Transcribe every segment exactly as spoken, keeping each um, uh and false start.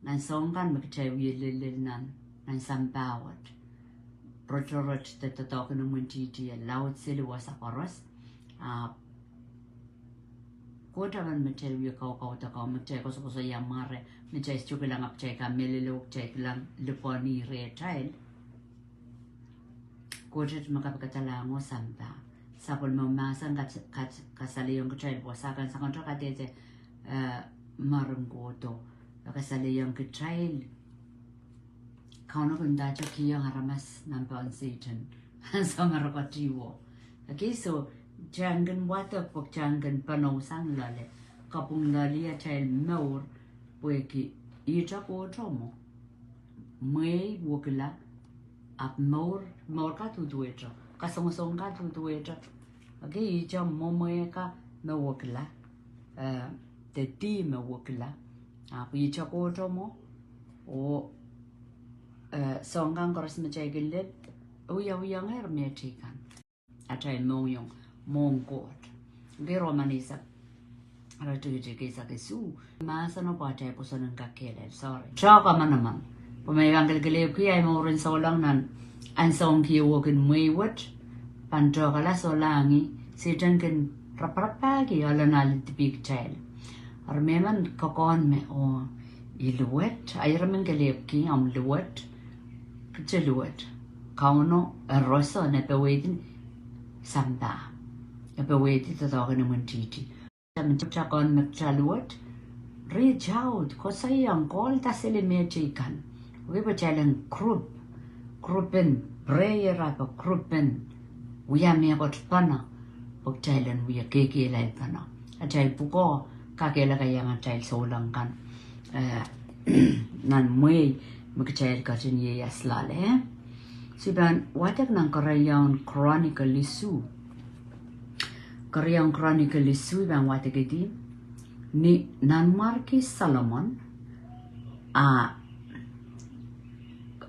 Nan soahng kan me kitail wie lellel nan, nan sampah wet, rotorot de doadoahk en imwintihti e laud seli wasa koaros. Ahpw Koht emen me kitail wie kaukaudakau, me kitail kosokosoia mware, me kitail sohte kilang, ahpw kitail kamehlele oh kitail kilang lipwen ih rehtail. Koht et me kapikada lahng oh sampah. Sapwellime mahsen kat, kat, kasalehiong kitail wasa kan sang kitail kadehde, eh, mwaren Koht, e kasalehiong kitail. Kauno kin ndahte kihong aramas nan pahn Sehdan ansou me re ketido. Okay, so kitail kin wadek pwe kitail kin panousang loale, kapwung loalei atail mour, pwehki ihte Koht mwo. Mwehi wekila, ahpw mour, mour ka duduwehte, kasongosong ka duduwehte. Okay, ihte mwomwe ka me wekila, eh, de dih me wekila. Ahpw ihte Koht mwo, oh, eh, soahng kan koaros me kitail kin lel, wiawihongehr me teikan. Atail mohngiong, mwohn Koht. Okay, Roman eisek, iretikitik eisek isuh. Mahseno pwe atail pwoson en kak kehlail, sorry. Tohk manaman. Pwe me I pahn kelekelehpwki ahi mouren souleng nan ansoun kihwei wehwehki mwehi wet, pahn tohkala solahngi, Sehdan kin raparapahki ohl en alehdi kitail. Eri mehmen kokohn me, oh, I luwet, a ira men kelehpwki omw luwet, kitail luwet. Kauno e roson, e powehdi sampah, e powehdi doadoahk en imwintihti. Kitail men, kitail kan me kitail luwet, reach out, koasoiong, call, de seli me teikan. Wehwehki kitail en group, group en prayer, ahpw group en wia mehkot pahn, pwe kitail en wia kehkehlail pahn. Atail pwukoa kakehlakaiong atail souleng kan, eh, nan mwehi me kitail ketin ieias loale, eh. So I pahn wadek nan Keriaun Chronicle isuh. Keriaun Chronicle isuh I pahn wadekidi, ni nanmwarki Solomon a,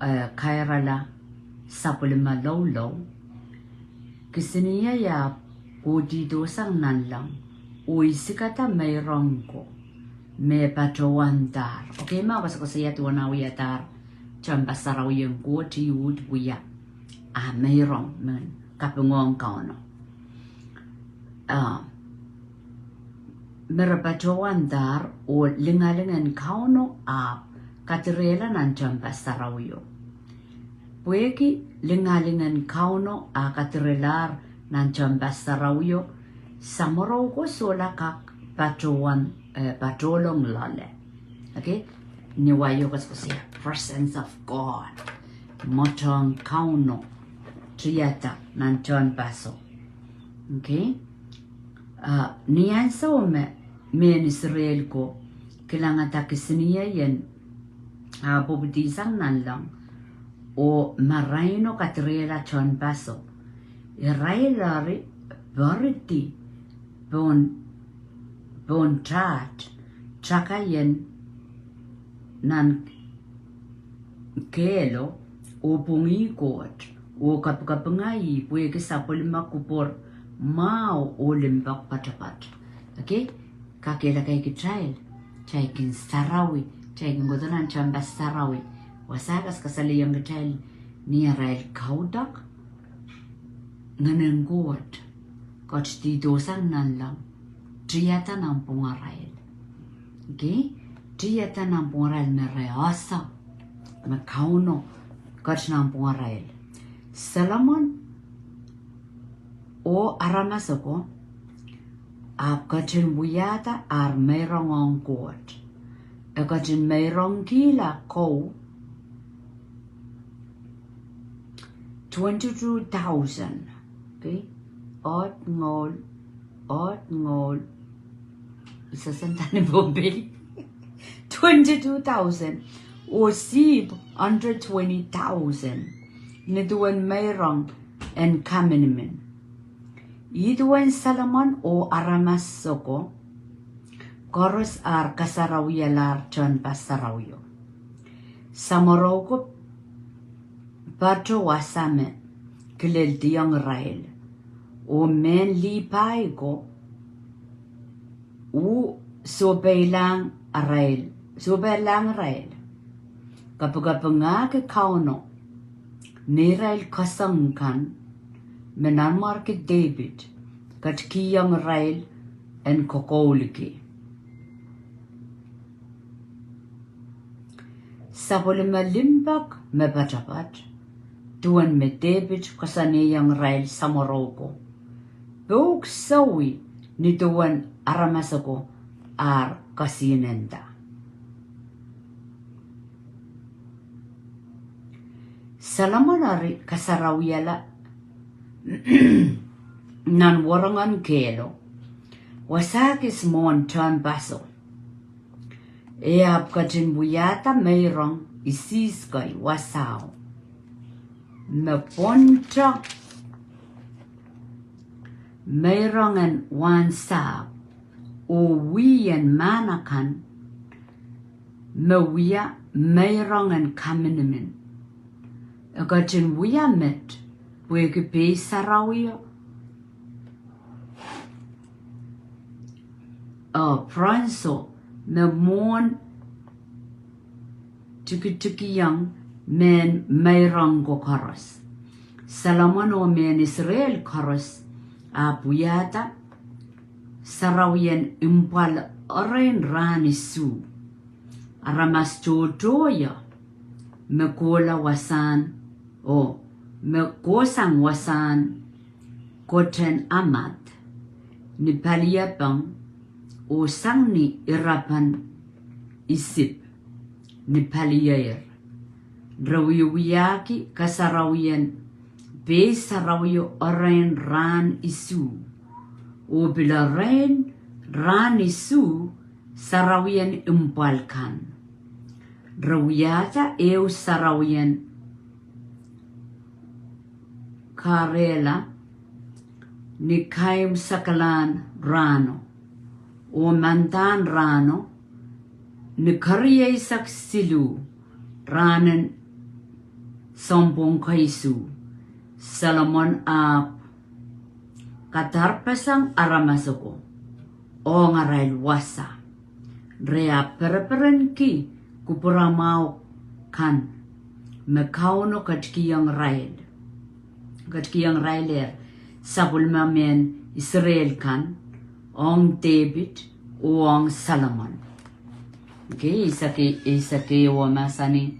eh, kairala sapwellime loulou, kisiniei ahpw kohdihdo sang nanleng, oh isikada meirong ko me patohwandahr. Okay, ma koasokoasoia duwen ah wiadahr tehnpas sarawien Koht, ih uhd wia ah meirong men kapingohng Kauno. Ah, me re patohwandahr oh lingaling en Kauno ahpw kadirehla nan tehnpas sarawio. Pwehki lingaling en Kauno a kadirelahr nan tehnpas sarawio, samworo ko sohla kak patohwan, eh, patohlong loale. Okay? Ni wai o koasokoasoia presence of God. Mwohn Kauno tiada nan tehnpaso. Okay? Ah, ni ansou me mehn Israel ko kilangada kisiniei en ah pwupwudi sang nanleng, oh maraino kadirehla tehnpaso, irail eri poaridi pohn, pohn taht, takai en nan kehlo, oh pwungih Koht, oh kapikapinga ih pwehki sapwellime kupwur mwahu oh limpoak poatopoat. Okay? Kakehlakahki kitail, kitail kin sarawi, kitail kin kohdo nan tehnpas sarawi. Wasa kasalehiong kitail, ni arail kaudok, Ngehnen Koht ketidihdo sang nanleng, tiada nanpwungarail. Okay? Tiada nanpwungarail me re ese me Kauno ket nanpwungarail. Solomon oh aramas ako ahpw ketin wiahda ar meirong ong Koht. E ketin meirongkihla kou twenty-two thousand. Okay? Oht ngoal, oht ngoal, sesen dahme pohn pil. Twenty-two thousand. Oh sihpw hundred twenty thousand. Ni duwen meirong en kaminimin. Ih duwen Solomon oh aramas ako koaros ar kasarawialahr tehnpas sarawio. Samworo ko pato wasa me kileldiong irail, oh mehn Lipai ko uh sohpeilahng irail, sohpeilahng irail. kapikapingahki Kauno neirail keseng kan me Nanmwarki Depit ketikihong irail en kokoulki. Sapwellime limpoak me poatopoat, duwen me Depit koasoanehiong irail samworo ko, pwuhk sowi ni duwen aramas ko ar kesihnenda. Solomon eri kasarawihala nan werengen kehlo, wasa kis mwohn tehnpaso. E ahpw ketin wiahda meirong isihs kei, wasao, me pwonto meirong en wahnsahpw, oh wien mahn akan me wia meirong en kaminimin. E ketin wia met pwehki pei sarawio, oh, pwonso me mwohn tikitikihong mehn meirong ko koaros. Solomon oh mehn Israel koaros ahpw wiahda sarawien impwal erein rahn isuh. Aramas tohto ie me kohla wasahn, oh, me kohsang wasahn koten Hamad ni paliepeng, oh sang ni irapen Isip ni palieir. Re wiewiahki kasarawien pei sarawio erein rahn isuh, oh pil erein rahn isuh sarawien impwal kan. Re wiahda ehu sarawien kahrehla ni kaimwiseklahn rahno, oh mandahn rahno ni kerieisek siluh rahnen sounpwong keisuh. Solomon ahpw kadarpeseng aramas ko ong arail wasa. Re ahpw pereperenki kupwuramwahu kan me Kauno ketikihong irail, ketikihong irailehr sapwellime mehn Israel kan, ong Depit oh ong Solomon. Okay, eisek, eisek ehu mahsanih: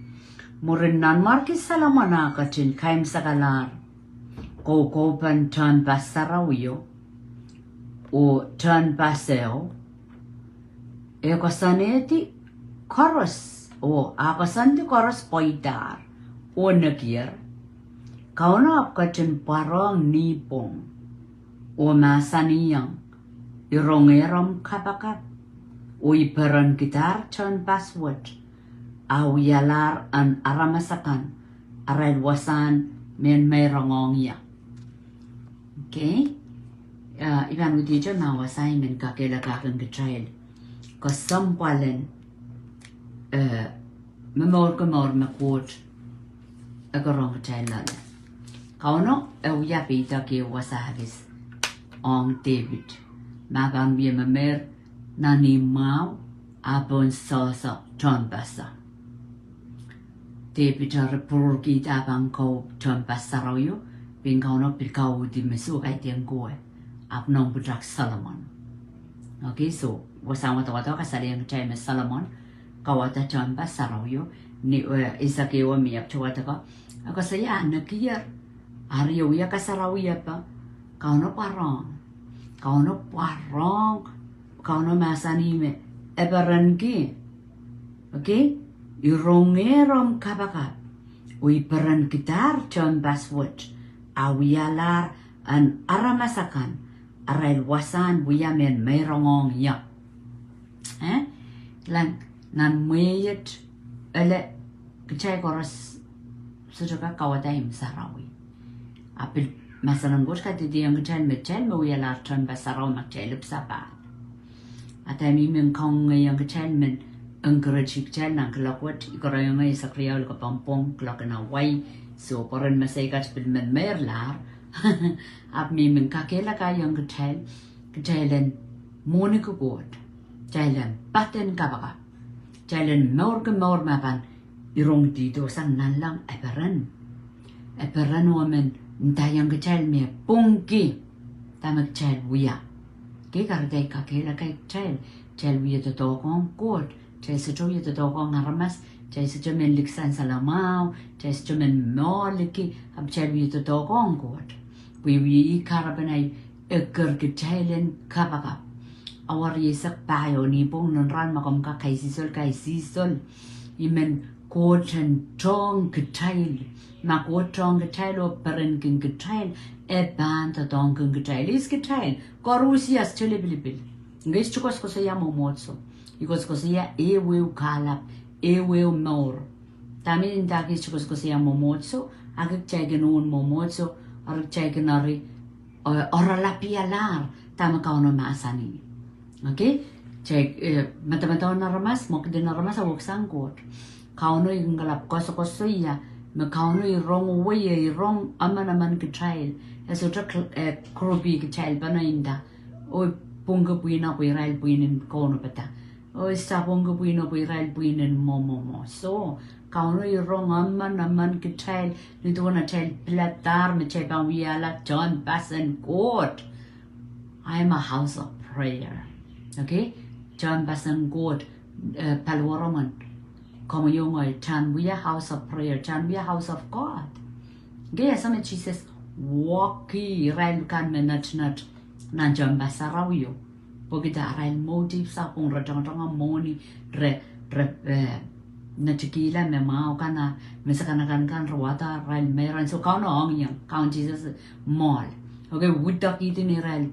Mwurin Nanmwarki Solomon ah ketin kaimwisekalahr koukoupen tehnpas sarawio oh tehnpas ehu, e koasoanehdi koaros, oh, a koasoandi koaros pweidahr, oh nekier, Kauno ahpw ketin pwarohng nipwong oh mahsanihong: I rongehr omw kapakap, oh I perenkidahr tehnpas wet, a wialahr en aramas akan arail wasahn mehn meirongohng ie. Okay. Ah, I pahn wihdiong ma wasa I men kakehlakahkin kitail kesempwal en, eh, momourki mour me Koht e kin rong kitail loale. Kauno e wia peidek ehu wasa kis ong Depit, ma pahn wia memeir nan imwahu, a pohn sohso tehnpaso. Depit eri pwurkihda pahn kou tehnpas sarawio, pwe Kauno pil kauhdi me soh, kaidehn kowe, ahpw nohn pwutak Solomon. Okay, so wasahn wadawad kasalehiong kitail me Solomon kauwada tehnpas sarawio, ni, eh, eisek ehu me I ahpw tohto wadek, e koasoia nekier, ari e wia kasarawiepe, Kauno pwarohng, Kauno pwarohng, Kauno mahsanih me e perenki. Okay, I rongehr omw kapakap, oh I perenkidahr tehnpas wet, a wialahr en aramas akan arail wasahn wia mehn meirongohng ie. Eh? Kilang, nan mwehi et, ele, kitail koaros sohte kak kauwada imw sarawi. A pil mahsen en Koht kadehdehiong kitail me kitail me wialahr tehnpas sarawi ma kitail ipwsapahl. A dahme I men kangoangehiong kitail, men encourage kitail nan kuloak wet, I koarongehr eisek riau likapwong pwong kuloak en Hawaii. So pwoaren mesei kat pil men meirlahr. Ahpw I men kakehlakahkiong kitail, kitail en mwohniki Koht, kitail en patehng kapakap, kitail en mourki mour me pahn I rong dihdo sang nanleng, e peren. E peren oh men ndaiong kitail me pwungki dahme kitail wia. Kei kahrehda I kakehlaka kitail, kitail wie doadoahk ong Koht, kitail sohte wie doadoahk ong aramas, kitail sohte men likih sansal mwahu, kitail sohte men momourki, ahpw kitail wie doadoahk ong Koht. Pwe wie ih kahrepen ahi eker kitail en kapakap. Awar iesek pahieu ni pwong nan rahn ma komw kak kaisihsol, kaisihsol. I men Koht en tohng kitail. Ma Koht tohng kitail oh perenki kitail, e pahn doadoahngki kitail. Ihs kitail? Koaros, iei sohte lipilipil. Ngehi sohte koasokoasoia mwomwohdiso. I koasokoasoia ehuehu kahlap, ehuehu mour. Dahme I ndahki sohte koasokoasoia mwomwohdiso, ahki kitail kin uhn mwomwohdiso, eri kitail kin eri, eh, oaralapialahr dahme Kauno mahsanih. Okay? Kitail, eh, madamadau en aramas, mwekid en aramas e weksang Koht. Kauno I kin kalap koasokoasoia me Kauno I rong wei, I rong emen emen kitail. E sohte kl-, eh, krupi kitail pahn nda, oh, pwungki pwihno pwe irail pwihn en kaunopada. Oh, I sohte pwungki pwihno pwe irail pwihn en mwomwohdiso. Kauno I rong emen emen kitail, ni duwen atail piladahr me kitail pahn wiahla tehnpas en Koht. I am a house of prayer. Okay? Tehnpas en Koht, eh, paliwaromwen. Komwi oh ngehi, kitail wia house of prayer, kitail wia house of God. Okay, ese me Sises wahki irail kan me netinet nan tehnpas sarawio. Pwehki arail motive sapwung, re tongtong mwohni, re, re, eh, netikihla me mwahu kan, me sakanakan kan, re wahdo arail meirong. So Kauno ong iang, Kaun Sises mwohl. Okay, widekihdi neirail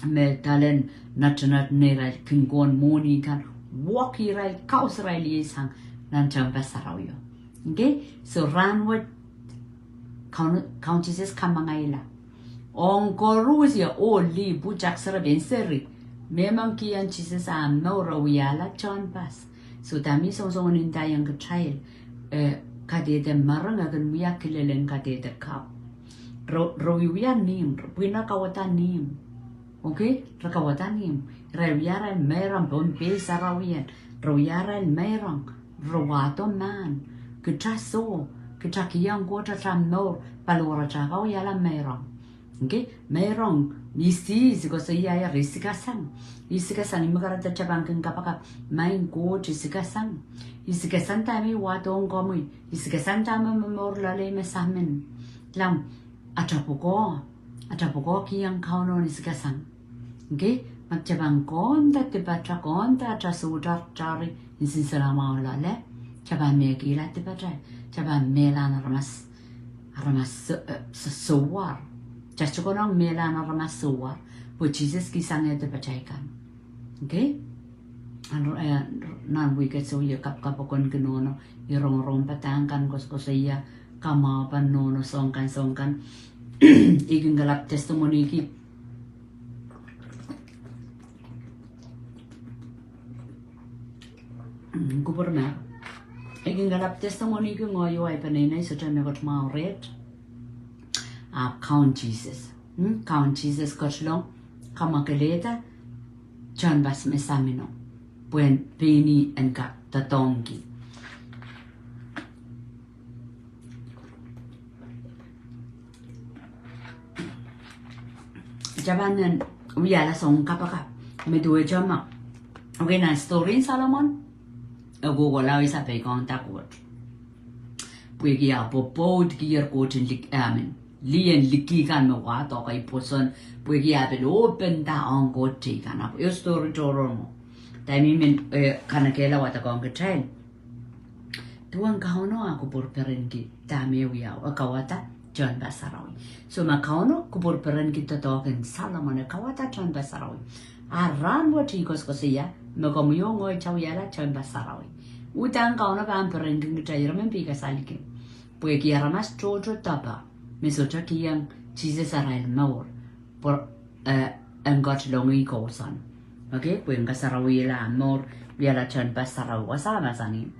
me dalen netinet, neirail kin kohn mwohni kan, wahki irail, kaus irail iei sang nan tehnpas sarawio. Okay, so rahnwet Kaun, Kaun Sises kamangaila ong koaros, oh lih, pwutak, seri, pein seri, me mengkihong Sises ah mour, re wiahla tehnpas. So dahme I songosong ni ndaiong kitail, eh, kadehde mering e kin wia kilelen kadehde kapw. Re, re wiewia nihmw, re pwihn kauwada nihmw. Okay, re kauwada nihmw. Re wia arail meirong pohn pei sarawien. Re wia arail meirong. Re wahdo mahn. Kitail soh, kitail kihong Koht atail mour, paliwaratail kak wiahla meirong. Okay, meirong, ihs, ihs koasoiaier, I sikasang. I sikasang, I mekahrehda kitail pahn kin kapakap, Maing Koht, I sikasang. I sikasang dahme I wahdohng komwi. I sikasang dahme momour loalei me samin. Lam, atail pwukoa, atail pwukoa kihong Kauno ni sikasang. Okay, ma kitail pahn kounopada, kounopada atail sohte tari nsensuwed mwahu loale, kitail pahn mehkihla dipatail, kitail pahn mehlahn aramas, aramas so-, eh, so-, sohwar. Kitail sohte konehng mehlahn aramas sohwar, pwe Sises kihsang dipatail kan. Okay? Nan, eh, nan wihk et soh I kapakap pokon ki nohno, I rongorong padahk kan, koasokoasoia kamwahu pahn nohno soahng kan, soahng kan. I kin kalap testimony ki. Mm, kupwur me. I kin kalap testimony ki, ngehi oh ahi peneinei sohte mehkot mwahu reht. Ahpw Kaun Sises. Mm, Kaun Sises ketilong kamwakelehda tehnpas me samino. Pwehn pein ih en kak doadoahngki. Kitail pahn wiahla soangen kapakap me duwehte ma. Okay, nan story en Solomon, e kohkohla oh I sapeikihong dahkot. Pwehki ah pwopwoudkier Koht en lik-, I mean, lih en liki kan me wahdo kei pwoson, pwehki ah pil open da ong Koht teikan, ahpw e story tohrohr mwo. Dahme I men, eh, kanekehla wadekohng kitail. Duwen Kauno ah kupwur perenki dahme e wia, e kauwada tehnpas sarawi. So ma Kauno kupwur perenki doadoahk en Solomon, e kauwada tehnpas sarawi. A rahnwet I koasokoasoia me komwi oh ngehi kitail wiahla tehnpas sarawi. Uhdahn Kauno pahn perenki kitail, I men pil kasalehki. Pwehki aramas tohto doadoahk me sohte kihong Sises arail mour. Pwe, eh, en ketilong ih kousoan. Okay, pwe en kasarawihala mour, wiahla tehnpas sarawi, wasa mahsanih: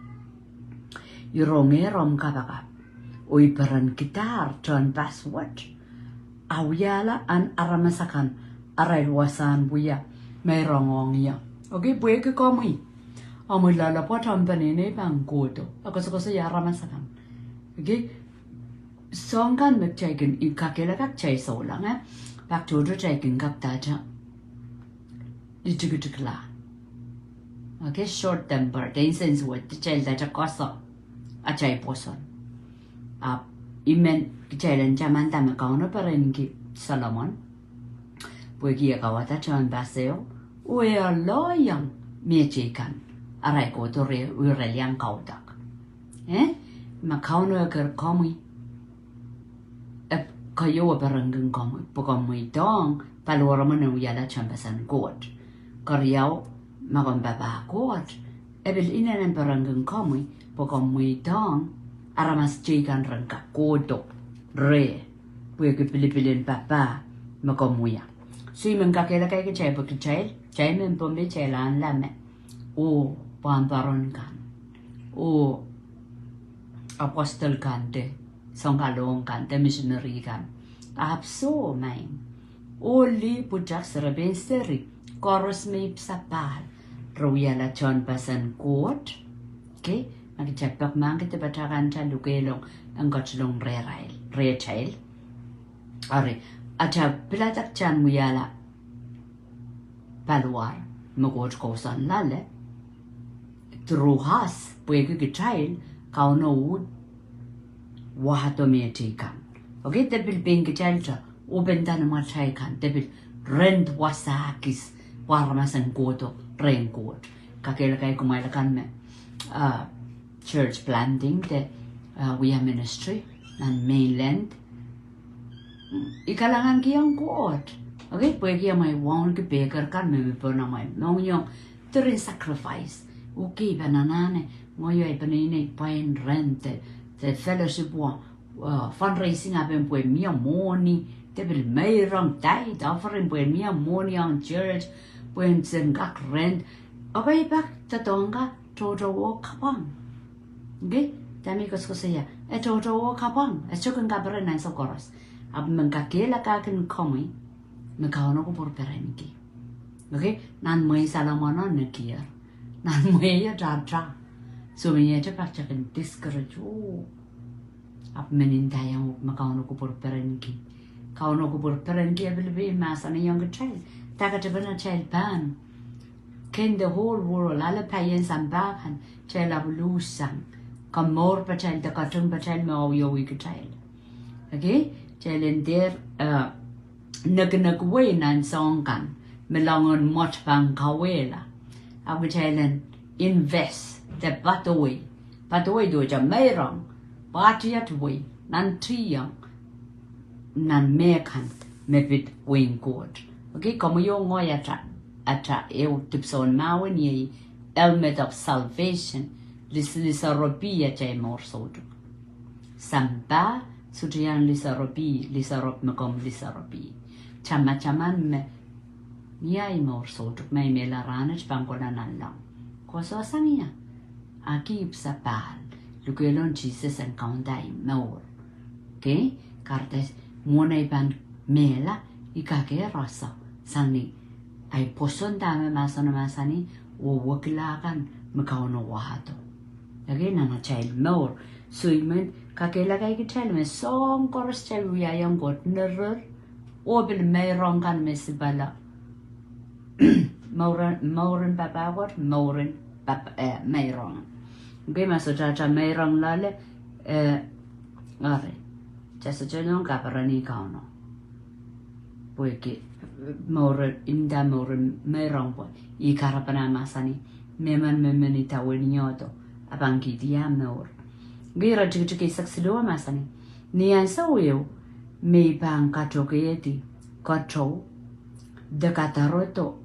I rongehr omw kapakap, oh I perenkidahr tehnpas wet. A wiahla en aramas akan arail wasahn wia meirong ong ie. Okay, pwehki komwi. Omwi loalopwoat omw peneinei pahn kohdo. E koasokoasoia aramas akan. Okay? Soahng kan me kitail kin, I kakehlaka kitail souleng, eh? Pak tohto kitail kin kak dahte. Itikitiki la. Okay, short temper, de insensual, de kitail dahte koasoia atail pwoson. Ahpw I men kitail en tamanda me Kauno perenki Solomon. Pwehki e kauwada tehnpas ehu, oh e aloiong mehteikan, arail kohdo re, oh re liang kaudok. Eh? Ma Kauno eker komwi, e, keieu e perenki komwi, pwe komwi mweidohng paliwaromwen en wiahla tehnpas en Koht. Keriau, ma komw papah Koht, e pil inenen perenki komwi, pwe komwi mweidohng aramas teikan ren kak kohdo reh, pwehki pilipil en papah me komw wia. So I men kakehlaka kitail pwe kitail, kitail mehn Pohnpei kitail anahne me, oh pwahn paron kan, oh apostle kan de, sounkalohng kan de, misineri kan. Ahpw soh, maing. Oh lih, pwutak, serepein seri, koaros me ipwsapahl, re wiahla tehnpas en Koht. Okay? Ma kitail pek mahkki dipatail kan, kitail lukehlong, en ketilong rehrail, rehtail. Ari, atail pilada kitail en wiahla paliwar me Koht kousoan loale, through us, pwehki kitail, Kauno uhd wahdo mehteikan. Okay, de pil pein kitail te, oh pil dene mwatail kan, de pil rehn wasa kis, pwe aramas en kohdo rehn Koht. Kakehlaka kumwail akan me, uh, church planting de, uh, wia ministry nan mainland. I kalahnganki ong Koht. Okay, pwehki amwail wauneki pehker kan me mi pohn amwail mohngiong, diren sacrifice. Okay, pahn anahne, ngehi oh ei peneinei pwain rent, de, de fellowship wong, uh, fundraising apen pwe mie mwohni, de pil meirong tithe, offering pwe mie mwohni ong church, pwe en sen kak rent. Okay, pak doadoahngki tohto oh kapwang. Okay, dahme I koasokoasoia, e tohto oh kapwang, e sohte kin kaperen ansou koaros. Ahpw I men kakehlakahkin komwi, me Kauno kupwur perenki. Okay, nan mwehi Solomon o nekier, nan mwehi atail ta. So mie te pak kitail kin discourage, oh. Ahpw men ndaiong me Kauno kupwur perenki. Kauno kupwur perenki e pil pein mahsanihong kitail, dahkot epen atail pahn. Ken the whole world, ale paien sampah kan, kitail ahpw luhssang. Komour patail de katung patail me wiawi kitail. Okay, kitail en dehr, uh, nekinek wei nan soahng kan, me loangen mwoat pahn kauwehla. Ahpw kitail en invest, de padowei. Padowei duwehte meirong, pwahtiet wei, nan tiong, nan mehkan, me pid wehin Koht. Okay, komwi oh ngehi atail, atail ehu dipwisoun mahwen iei helmet of salvation, lis, lisoaropi atail mour soutuk. Sampah, sohte iang lisoaropi, lisoarop me komw lisoaropi. Tamataman me, ni ahi mour soutuk, ma I mehla rahnwet pahn kohla nanleng. Koasoakoasoia, aki ipwsapahl, lukehlong Sises en kaunda ahi mour. Okay? Kahrehda mwohn ei pahn mehla, I kak eroso, sang ni, ahi pwoson dahme mahseno mahsanih, oh wekila kan me Kauno wahdo. Okay, nan atail mour. So I men kakehlakahki kitail me soahng koaros kitail wiahiong Koht nerir, oh pil meirong kan me sipala. Mouren, mouren papah Koht, mouren pap, eh, meirong. Okay, ma sohte atail meirong loale, eh, are, kitail sohte nohn kaperen Kauno. Pwehki, mouren, inda mouren meirong pwe, ih kahrepen mahsanih, mehmen me men idawehn iodo, a pahn kihdi ah mour. Ngehi ire tikitik eisek siluh mahsanih, ni ansou ehu, me I pahn katohkehdi, kato, de kadarodo,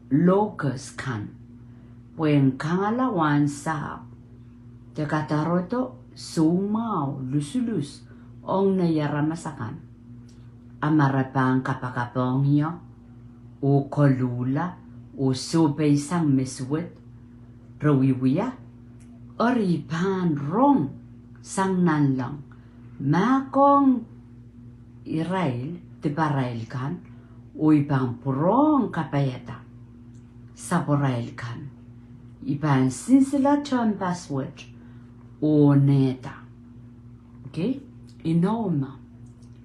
locust kan, pwe en kangala wahn sahpw, de kadarodo, soumwahu, lusulus, ong nei aramas akan. A ma re pahn kapakapohng ie, oh koluhla, oh sohpeisang me suwed, re wiewia, eri I pahn rong sang nanleng, mahkohng irail, diparail kan, oh I pahn pwurehng kapaiada, sapwarail kan. I pahn sinsile tehnpas wet oh nehda. Okay? Inou me,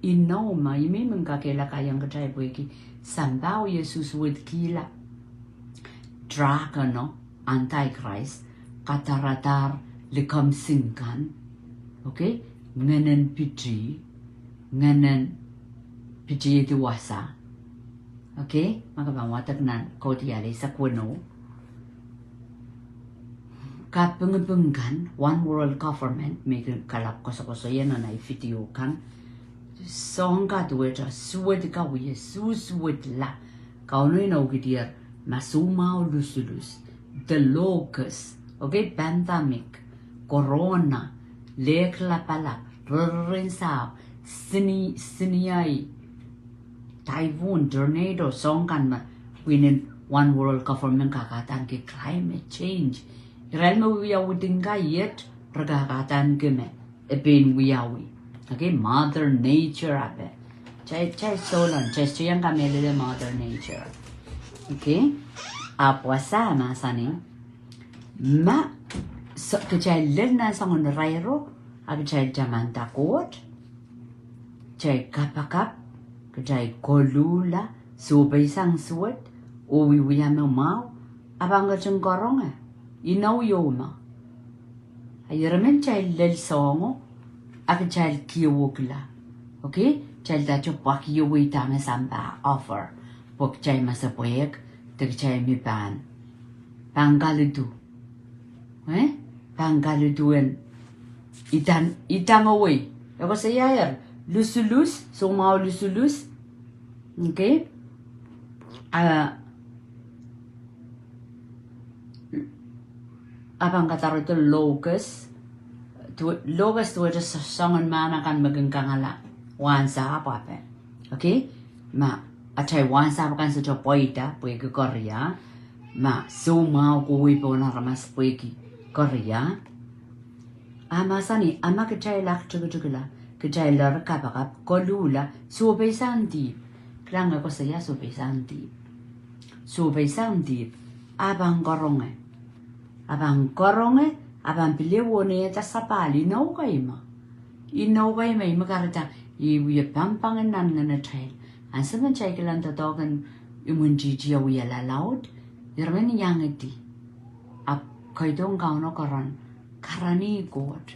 inou me, I mihmi kakehlaka iang kitail pwehki sampah wia susuwedkihla dragon o antichrist, kadaradar likamw sing kan. Okay? Ngehnen piti, ngehnen piti edi wasa. Okay? Ma ke pahn wadek nan Kaudiahl eisek weneu. Kapingiping kan, one world government, me I kin kalap koasokoasoia nan ei video kan. Soahng ka duwehte suwed ka wia susuwedla. Kauno inoukihdier ma soumwahu lusulus, the locust, okay, pandemic, corona, lehk lapalap, ririnsahpw, sini, siniei, typhoon, tornado, soahng kan me pwihn en one world government kakahdaneki, climate change. Irail me wiawi dingka iet, re kakahdaneki me e pein wiawi. Okay, mother nature ape. Kitail, kitail souleng, kitail iang kamehlele mother nature. Okay, ahpw wasa mahsanih, ma, so, kitail lel nan soangen irairo, a kitail tamanda Koht, kitail kapakap, kitail koluhla, sohpeisang suwed, oh wiewia me mwahu, a pahn ketin karonge. Inou ieu me. A ieremen kitail lel soahngo, a kitail kiewekla. Okay? Kitail dahte pwakiewi dahme sampah offer. Pwe kitail masepwehk, de kitail mi pahn, pahn kalidu. Eh? Pahn kalidu en idan, idangewei. E koasoiaier lusulus, soumwahu lusulus. Okay? A, a pahn kadarodo locust. Duwe-, locust duwehte so-, soangen mahn akan me kin kangala wahnsahpw ape. Okay? Ma atail wahnsahpw akan sohte pweida pwehki keria. Ma soumwahu kohwei pohn aramas pwehki keria. A mahsanih, a ma kitail aktikitikla, kitail eri kapakap, koluhla, sohpeisang dihp. Kilang, e koasoia sohpeisang dihp. Sohpeisang dihp. A pahn karonge. A pahn karonge, a pahn pil wonehda sapahl, inou kei me. Inou kei me, I me kahrehda, I wie pangpang en nan ngenetail. Ansou me kitail kilang doadoahk en imwintihti wialaud, ieremen iangedi. Ahpw kaidehn Kauno karanih, karanih Koht.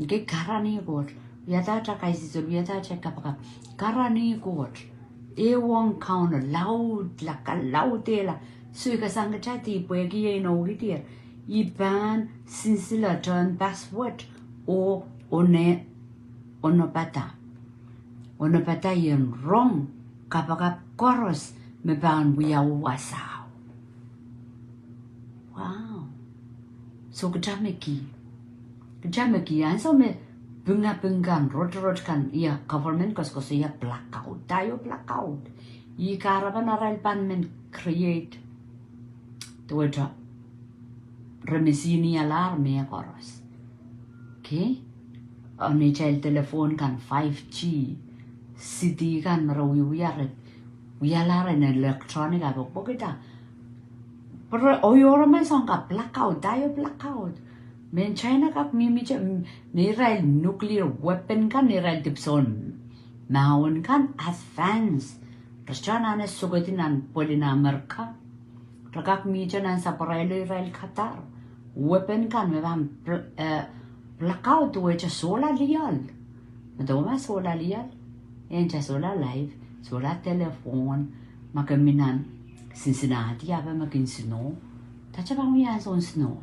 Okay, karanih Koht. Wiahda atail kaisihsol, wiahda atail kapakap. Karanih Koht. Ehuong Kauno, laudla, kalaudehla. Soikasang kitail dihp pwehki e inoukihdier. I pahn sinsile tehnpas wet oh, oh ne, onopada. Onopada I en rong kapakap koaros me pahn wiawi wasao. Wow. So kitail me kih. Kitail me kih ansou me pingaping kan, rotorot kan, ia government koasokoasoia blackout. Dah ieu blackout? Ih kahrepen arail pahn men create duwehte re misinialahr mehkoaros. Okay? Oh neitail telephone kan five G, sidi kan me re wiewia re, wialahr en electronic ape pwekida. Pwe re, oh ieremen soahng ka blackout, dah ieu blackout? Mehn China kak mihmihte, m-, me irail nuclear weapon kan, irail dipwisoun mahwen kan, advance. Re sohte anahne sokedi nan pwelin Amerika. Re kak mihte nan sapwarailo irail kadar. Weapon kan me pahn bl-, eh, blackout duwehte sohla lioal. Medewe ma sohla lioal? Enta sohla live, sohla telephone, ma ke mi nan Cincinnati ape me kin snow. Dahte pahn wia ansoun snow?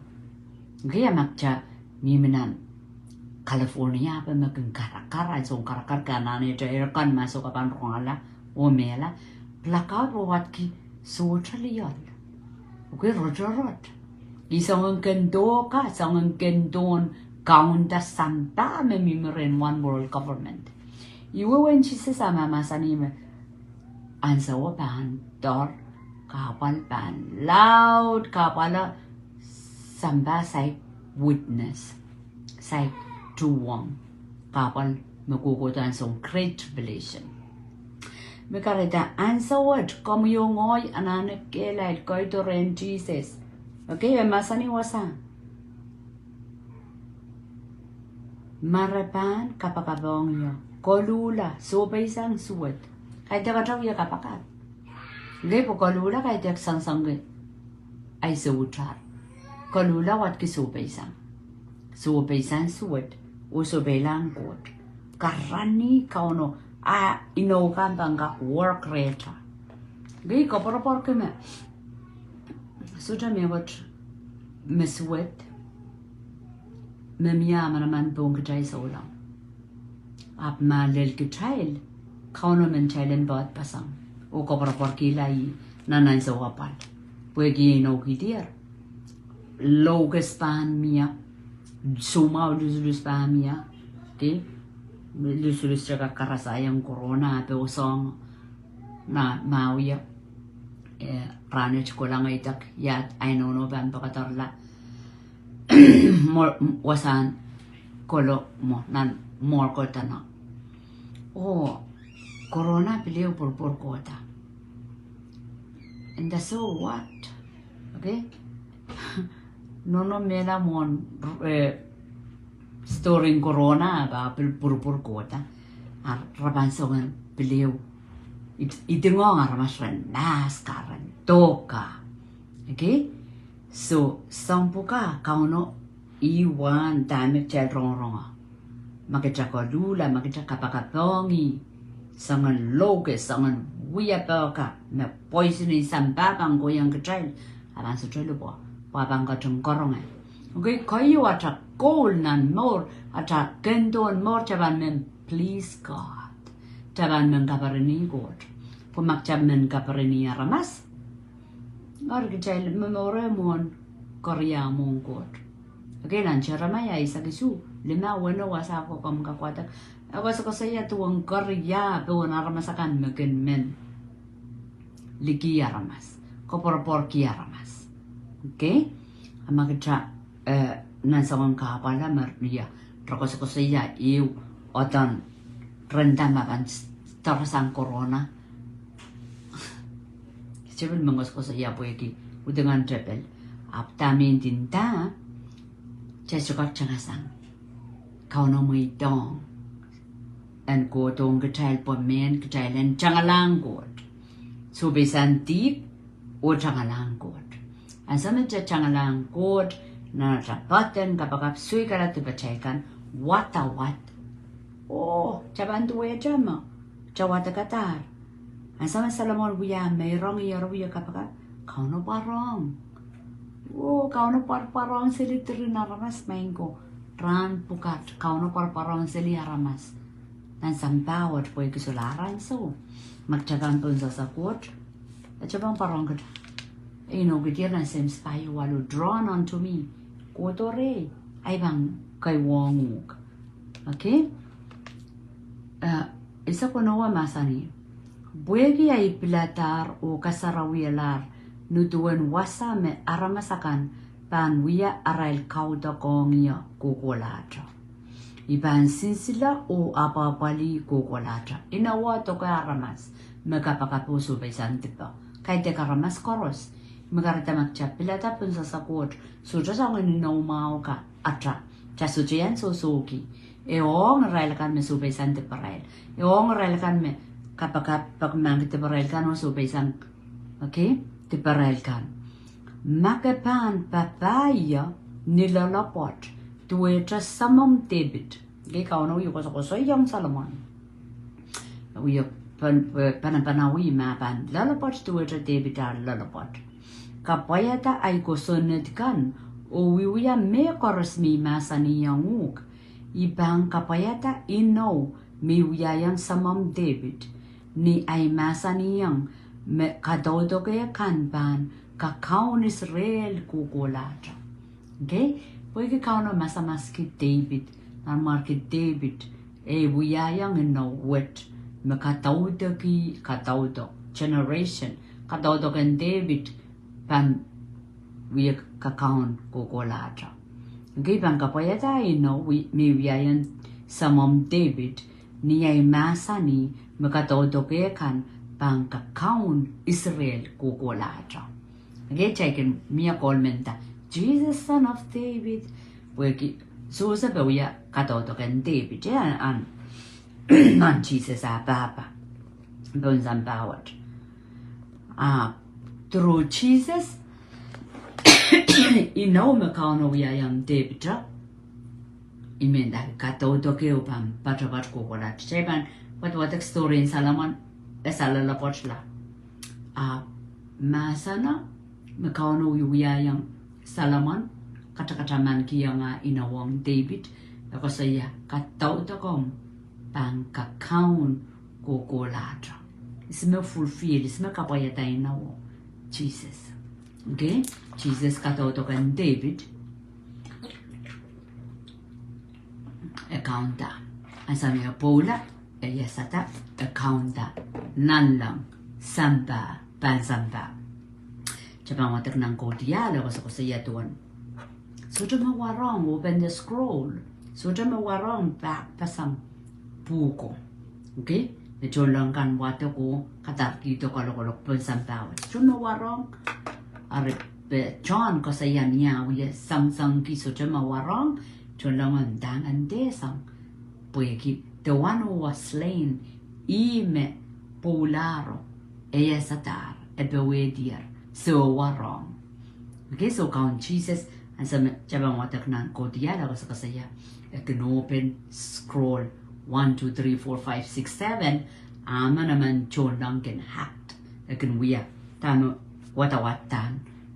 Okay, ma kitail mihmi nan California ape me kin karakar, ansoun karakar ke anahnehte air kan ma soh ke pahn rongala oh mehla. Blackout wawatki sohte lioal. Okay, rotorot. Ih soangen kendo ka, soangen kendon kaunda sampah me mihmi rehn one world government. Ih wehwehn Sises ah mahsanih me ansou pahn doar, kahpwal pahn laud, kahpwalo sampah saik witness, saik tuhwong, kahpwal me kohkohdo ansoun Great Tribulation. Me kahrehda ansou wet, komwi oh ngehi anahne kehlail, koido rehn Sises. Okay, e mahsanih wasa. Ma re pahn kapakapohng ie, koluhla, sohpeisang suwed. Kaidehk atail wie kapakap. Okay, pwe koluhla kaidehk soangsoangki ahi soutar. Koluhla wadki sohpeisang. Sohpeisang suwed, oh sohpeilahng Koht. Karanih Kauno, a inou kan pahn kak work rehtail. Okay, koapworopworki me sohte mie wet me suwed, me mie manaman pohn kitail souleng. Ahpw ma lel kitail, Kauno men kitail en poadpeseng, oh koapworopworkihla ih nan ansou apwal. Pwehki inoukihdier, loukes pahn mie, soumwahu lusulus pahn mie, okay? Lusulus te kak karasaiong corona, ahpw e soang, ma, ma wie, eh, rahnwet kolahng idek, ia ahi nohno pahn pakadarla mwo, wasahn kolo mwo, nan mwohn kota na. Oh, corona pil ehu pwurpwur kohda. And so what? Okay? Nohno mehla mwohn, eh, story en corona, ahpw pil pwurpwur kohda. A re pahn soangen pil ehu. It, idiong aramas ren mask, ren dohka. Okay? So, soang pwukat Kauno ih wahn dahme kitail rongorong. Ma kitail koluhla, ma kitail kapakapohng ih, soangen loukes, soangen wia pwukat, me poisoning sampah pahn kohiong kitail, a pahn sohte lipwe, pwe a pahn ketin karonge. Okay, keieu atail goal nan mour, atail kehn dohn mour, kitail pahn men please God. Kitail pahn men kaperen ih Koht. Pwe ma kitail men kaperen ih aramas, eri kitail momour mwohn keria mwohn Koht. Okay, nan Seremaia eisek isuh, lime, weneu, wasa ko, komw kak wadek. E koasokoasoia duwen keria pohn aramas akan me kin men liki aramas, koapworopworki aramas. Okay? A ma kitail, eh, nan soangen kahpwal me ria, re koasokoasoia ehu, odon, renda me pahn dorasang corona. Tepil men koasokoasoia pwehki uhdingen tepil. Ahpw dahme I nda, kitail sohte kak tangasang. Kauno mweidohng en kohdohng kitail pwe mehn kitail en tangalahng Koht. Sohpeisang dihp, oh tangalahng Koht. Ansou me kitail tangalahng Koht, nan atail poaden kapakap, soikala dipatail kan, wadawad. Oh, kitail pahn duwehte me kitail wadekadahr. Ansou me Solomon wia meirong, ih eri wie kapakap, Kauno pwarohng. Oh, Kauno pwarpwarohng seli diren aramas, maing ko, rahn pwukat, Kauno pwarpwarohng seli aramas. Nan sampah wet pwehki solahr ansou. Ma kitail pahn pohnsehse Koht, e kitail pahn pwarohng kitail. Inoukihdier nan Psalms pahieu waluh, draw unto me. Kohdo rehi, I pahn keiwong uhk. Okay? Eh, eisek weneu mahsanih, pwehki ahi piladahr oh kasarawialahr nin duwen wasa me aramas akan pahn wia arail kaudokiong ie kohkohlahte. I pahn sinsile oh apwahpwalih kohkohlahte. Inowo doke aramas me kapakap oh sohpeisang dipe. Kaidehk aramas koaros. Me kahrehda ma kitail pilada pohnsehse Koht, sohte soangen inou mwahu ka atail, kitail sohte iang sohsohki. E ong irail akan me sohpeisang diparail. E ong irail akan me kapakap peki mahk diparail kan oh sohpeisang, okay, diparail kan. Ma ke pahn papah ie ni loalopwoat, duwehte Samwm Depit. Okay, Kauno wie koasokoasoiong Solomon. Wie pan, panapanawih ma pahn loalopwoat, duwehte Depit ah loalopwoat. Kapwaiada ahi kosonned kan, oh wiewia mehkoaros me I mahsanihong uhk. I pahn kapwaiada inou me I wiahiong Samwm Depit, ni ahi mahsanihong me kadaudoke kan pahn kakaun Israel kohkohlahte. Okay? Pwehki Kauno masamaski Depit, nanmwarki Depit, e wiahiong inou wet me kadaudoki, kadaudok, generation, kadaudoken Depit pahn wie kakaun kohkohlahte. Okay, pahn kapwaiada inou me I wiahiong Samwm Depit, ni ahi mahsanih me kadaudoke kan pahn kakaun Israel kohkohlahte. Kitail kin mie koul me nda, Jesus, Son of David. Pwehki Sosep e wia kadaudoken Depit, eh, ahn, ahn Sises ah pahpa pohn sampah wet. Ah, through Jesus, inou me Kauno wiahiong Depit, I men nda kadaudoke ehu pahn poatopoat kohkohlahte. Kitail pahn wadwadek story en Solomon, e saloalopwoatla. Ahpw mahseno me Kauno wiahiong Solomon, katakataman kihong ah inou ong Depit, e koasoia, kadaudok omw pahn kakaun kohkohlahte. Ihs me fulfill, ihs me kapwaiada inou? Sises. Okay? Sises kadaudoken Depit e kaunda. Ansou me e pwoula, e iasada, e kaunda nanleng sampah, pahn sampah. Kitail pahn wadek nan Kaudiahl e koasokoasoia duwen sohte me warohng open the scroll. Sohte me warohng pahkpeseng pwuhko. Okay? Me tohnleng kan wadek oh kadarkihdo kalokolok pohn sampah wet. Sohte me warohng. Eri, pwe John koasoia ni ah wie sangsangi sohte me warohng, tohnlengo ndahng en dehr sang. Pwehki the one who was slain, ih me pwoulahro, e iasadahr, e powehdier, soh, warohng. Okay, so Kaun Sises, ansou me kitail pahn wadek nan Kaudiahl e koasokoasoia, e kin open scroll one, two, three, four, five, six, seven, a manaman tohnleng kin act, e kin wia dahme wadawad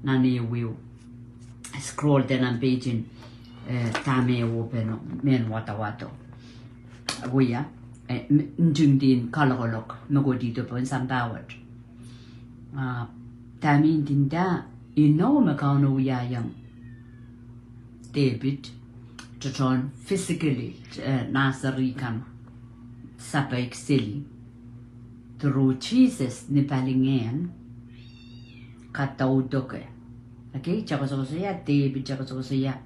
nan ehuehu scroll de nan page en, eh, dahme e openo, mehn wadawado. Wia, eh, ntingdin kalokolok me kohdido pohn sampah wet. Ah, dahme I ndinda, inou me Kauno wiahiong Depit, tohtohn physically, eh, nah seri kan sapeik seli, through Sises ni palingehn kadaudoke. Okay, kitail koasokoasoia Depit, kitail koasokoasoia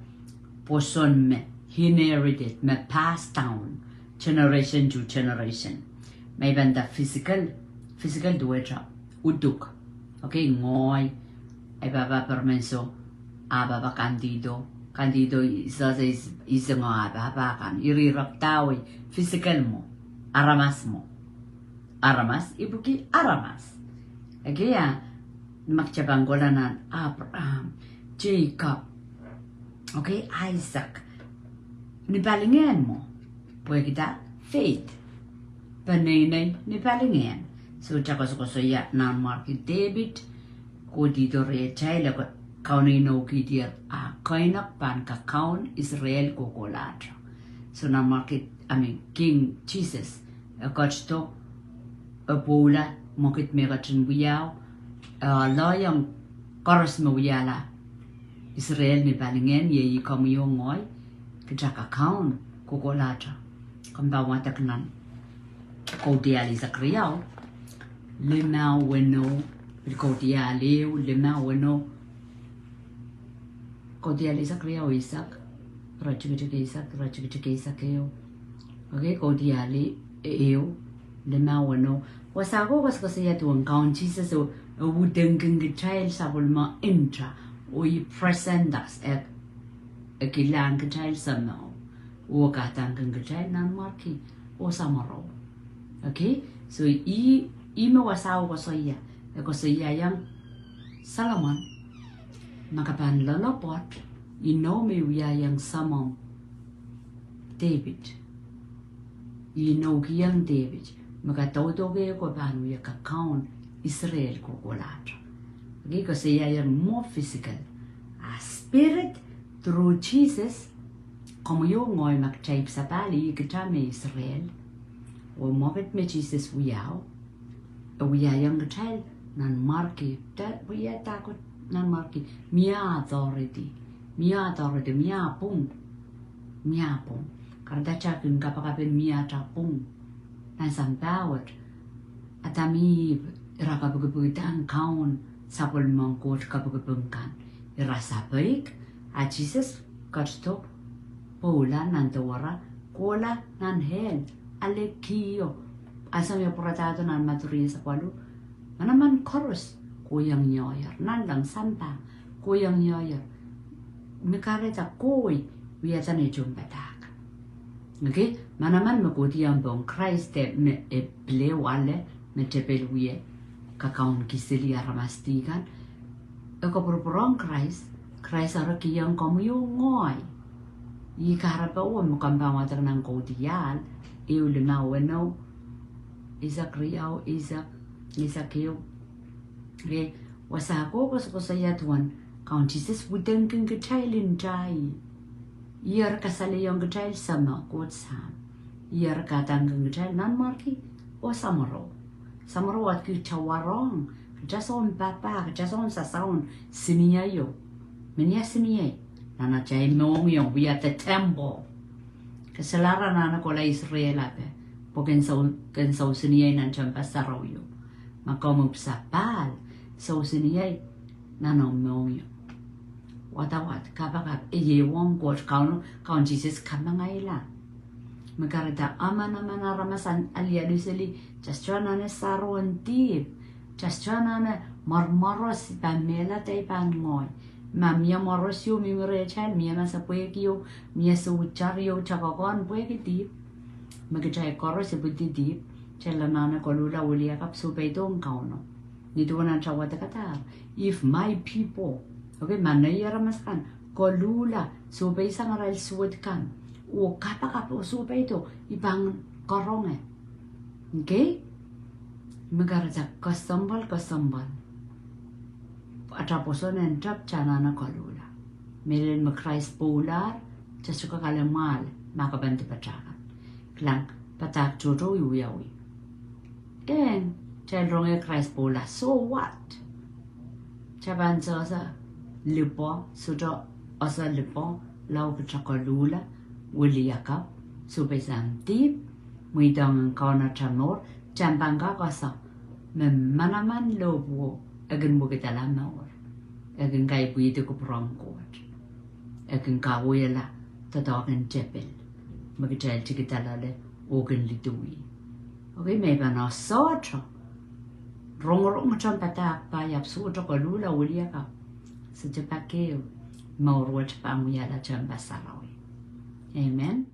pwoson me inherited, me passed down generation to generation. Me I pahn nda physical, physical duwehte uduk. Okay, ngoahi, e pahpa Permenso, a pahpa Kandihdo, Kandihdo, I sohte, I, I sohte ngoahi, a pahpa kan, ire ire dahwei, physical mwo, aramas mwo. Aramas ipwiki aramas. Okay, a, ma kitail pahn kohla nan Abraham, Jacob, okay, Isaac, ni palingehn mwo, pwehkida faith, peneinei ni palingehn. So kitail koasokoasoia Nanmwarki Depit, kohdido rehtail, e Kauno inoukihdier ah keinek pahn kakaun Israel kohkohlahte. So Nanmwarki, I mean, King Sises, e ketido, e pwoula mwekid me ketin wiahu, e aloiong koaros me wiahla Israel ni palingehn, iei komwi oh ngehi, kitail kakaun kohkohlahte. Komw pahn wadek nan Kaudiahl eisek riau, limau weneu, pil Kaudiahl ehu, limau weneu, Kaudiahl eisek riau eisek, iretikitik eisek, iretikitik eisek ehu. Okay, Kaudiahl ehu, limau weneu. Wasa ko koasokoasoia duwen Kaun Sises e, e uhdengki kitail sapwellime nta, oh e present us, e, e kilahng kitail semeo, oh e kadaneki kitail nanmwarki oh samworo. Okay, so ih, ih me wasao koasoia, e koasoiaiong Solomon, ma ke pahn loalopwoat, inou me I wiahiong semomw Depit, I inoukihong Depit, me kadaudoke ko pahn wia kakaun Israel kohkohlahte. Okay, koasoiaiong mwo physical. A spirit through Sises, komwi oh ngehi ma kitail sapahl, ih kitail me Israel, oh mwekid me Sises wiahu, e wiahiong kitail nanmwarki, de, wiahda ko nanmwarki, mie authority, mie authority, mie pwung, mie pwung. Kahrehda kitail kin kapakapen mie atail pwung nan sampah wet. Adam oh Ihp, ira kapikipikdahng Kaun, sapwellimen Koht kapikipik kan. Ira sapeik, a Sises ketido, pwoula nan dewera, kohla nan hell, ale kihdo. Ansou me pwaradahdo nan Madiu rieisek waluh, manaman koaros kohiong ioier. Nanleng sampah, kohiong ioier. Me kahrehda koi wiahda nein tohnpadahk. Okay, manaman me kohdiong pohn Krais de me e pil ale, me tepil wie kakaun kisili aramas dikan. E kapwurpwurdohng Krais, Krais eri kihong komwi oh ngehi. Ih kahrepe wet me komw pahn wadek nan Kaudiahl, ehu limau weneu, eisek riau, eisek, eisek ehu. Okay, wasa ko koasokoasoia duwen Kaun Sises widengki kitail nta. Ih eri kasalehiong kitail Sahm, Koht Sahm. Ih eri kadaniki kitail nanmwarki oh samworo. Samworo wadki tawarohng, kita soun papah, kita soun sasaun siniei o. Menia siniei? Nan atail mohngiong, we are the temple. Keselahr anahne kohla Israel ape, pwe ken sou, ken sou siniei nan tehnpas sarawio. Ma komw ipwsapahl, sou siniei nan omw mohngiong. Wadawad, kapakap, ieiang Koht Kaun, Kaun Sises kamangaila. Me kahrehda amanaman aramas en alialu seli, just anahne sarohn dihp, just anahne mwarmwaros pahn mehla de pahn ngehi. Ma mie mwaros ieu mihmi rehtail, mie masepwehk ieu, mie soutar ieu, tokohkohn pwehki dihp. Me kitail koaros ipwidi dihp, kitail anahne koluhla wiliakapw sohpeidong Kauno. Ni duwen atail wadek adahr, if my people, okay, ma nei aramas akan koluhla, sohpeisang arail suwed kan, oh kapakap oh sohpeido, I pahn karonge. Okay? Me kahrehda kesempwal, kesempwal. Atail pwoson en tep, kitail anahne koluhla. Mehlel me Krais pwoulahr, kitail sohte kak ale mwahl, ma ke pahn dipatail kan. Kilang, padahk tohto I wiawi. Eng, kitail rong Krais pwoula, so what? Kitail pahn sehse lipwo, sohte ese lipwo, lao kitail koluhla wiliakapw, sohpeisang dihp, mweidohng Kauno atail mour, kitail pahn kak ese me manaman lohpwuo e kin wekidala mour, e kin kaipwihdi kupwuren Koht, e kin kawehla doadoahk en tepil me kitail tikida loale oh kin lidui. Okay, me I pahn sohte rongorong tohnpadahk pai ahpw sohte koluhla wiliakapw, sohte pak ehu, mour wet pahn wiahla tehnpas sarawi. Amen.